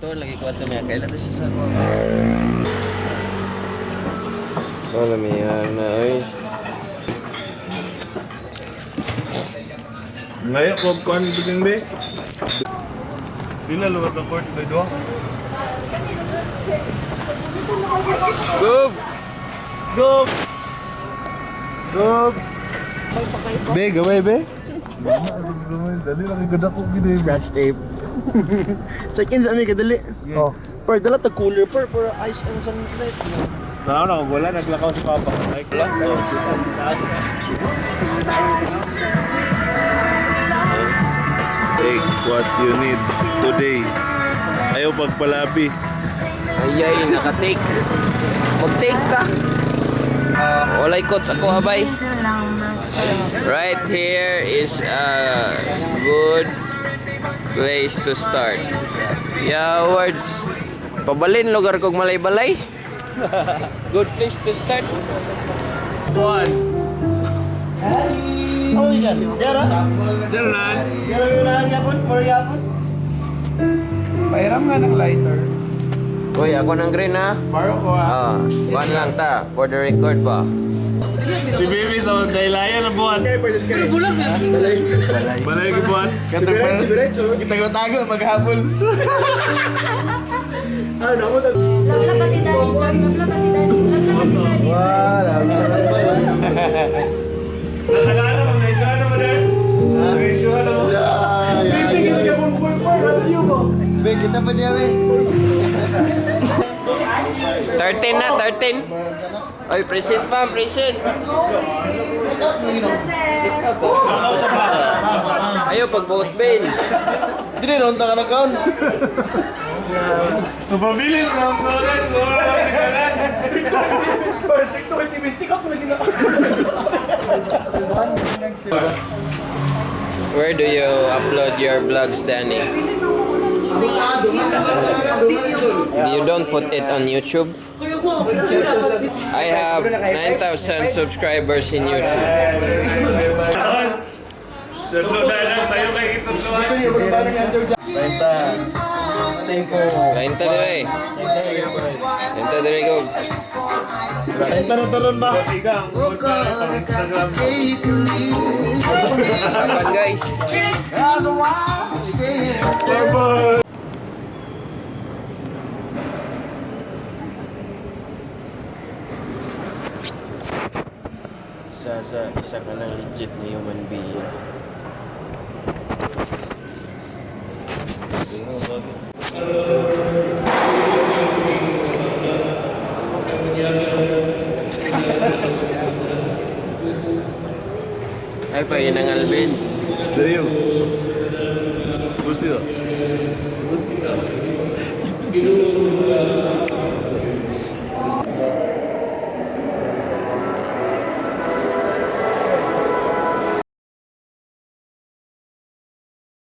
Sakto lagi kwarto niya. Kailan to siya sa kuha? Wala may na oy. Ngayon, kung kuhan biting be. Pila lugar ka court by duha? Go! Go! Go! Be, gaway be. Dali lang kay ganda ko gini. Scratch tape. Check in sa amin kadali. Oh. Per, dala ta cooler per for ice and sunlight. Tanaw na kung wala naglakaw si Papa. Like, wala. Taas na. Take what you need today. Ayaw pagpalabi. Ay ay, naka-take. Mag-take ta. Walay coach ako habay. Right here is a good place to start. Yeah, words. Pabalin lugar kog malay-balay. Good place to start. One. Oh, yan. Jara. 09. Jara yung naan yapon, more yapon. Pahiram nga ng lighter. Uy, ako ng green ha. Borrow ko ah. Ah, one lang ta for the record ba. Si Baby sa Daylayan na buwan. Pero bulag na. Balay ki buwan. Tago-tago, maghabol. Love pati daddy, love love pati daddy, love love pati daddy. Natagana mo, naisuhan na mo na. Naisuhan na mo. Bibigyan ka mong per radio mo. Be, kita pa niya, be. 13 na, 13. Oy, present pa, present. Ayo pag boat bail. Hindi rin, unta ka na kaon. Napabilin na ang kalan. Perfect to 20 ka lagi na. Where do you upload your vlogs, Danny? You don't put it on YouTube? I have 9,000 subscribers in YouTube. Tatlo na lang sa'yo kay itong Benta. 30 dire. 30 dire go. Benta na talon ba? Sigang, pang Instagram. Kapan guys? Bye-bye. Isa ka ng legit na human being. Ay pa, yun ang Alvin. Dayo. Kursi.